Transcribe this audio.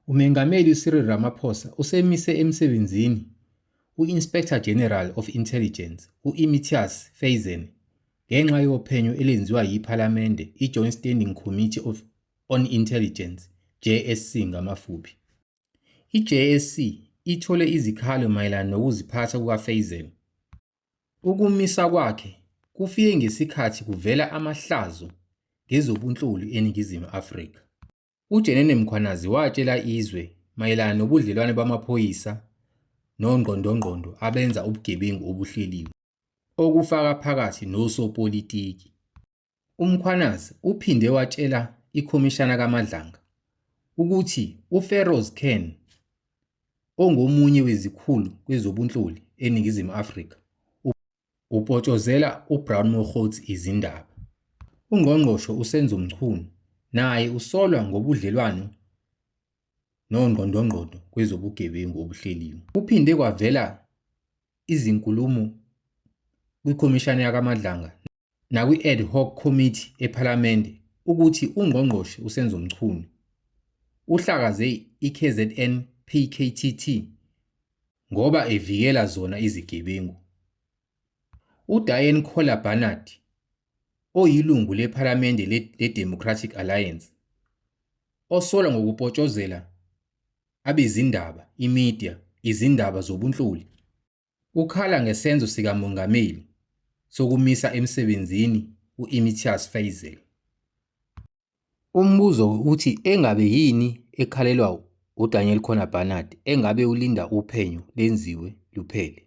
Umengameli uCyril Ramaphosa usemise emsebenzini u-Inspector General of Intelligence u-Imtiaz Faizan ngenxa yophenyo elenziwa yiPhalamende i-Joint Standing Committee of on Intelligence, JSC ngamafuphi. I-JSC ithole izikhalo mayelana nokuziphatha kukaFaizan. Ukumisa kwakhe kufike ngesikhathi kuvela amahlazo ngezobunhloli eNingizimu Afrika. UJenene Mkhwanazi watshela izwe mayelana nobudlelwane bamaphoyisa nongqondongqondo abenza ubugebengu obuhleliwe, okufaka phakathi nosopolitiki. UMkhwanazi uphinde watshela iKhomishana kaMadlanga ukuthi uFeroz Khan, ongomunye wezikhulu kwezobunhloli eNingizimu Afrika, Upotshozela uBrown Mogotsi izindaba. UNgqongqoshe uSenzo Mchunu naye usolwa ngobudlelwano nongqondongqondo kwezobugebengu obuhleliwe. Kuphinde kwavela izinkulumo kwiKhomishana yakaMadlanga nakwi-Ad Hoc Committee ePhalamende ukuthi uNgqongqoshe uSenzo Mchunu uhlakaze iKZN PKTT ngoba evikela zona izigebengu. UDiane Kohler Barnard, oyilungu lePhalamende le-Democratic Alliance, osolwa ngokupotshozela abezindaba, i-media, izindaba zobunhloli, ukhala ngesenzo sikaMongameli sokumisa emsebenzini u-Imtiaz Faizal. Umbuzo uthi engabe yini ekhalelwa uDaniel Connor Barnard engabe ulinda uphenyo lenziwe luphele?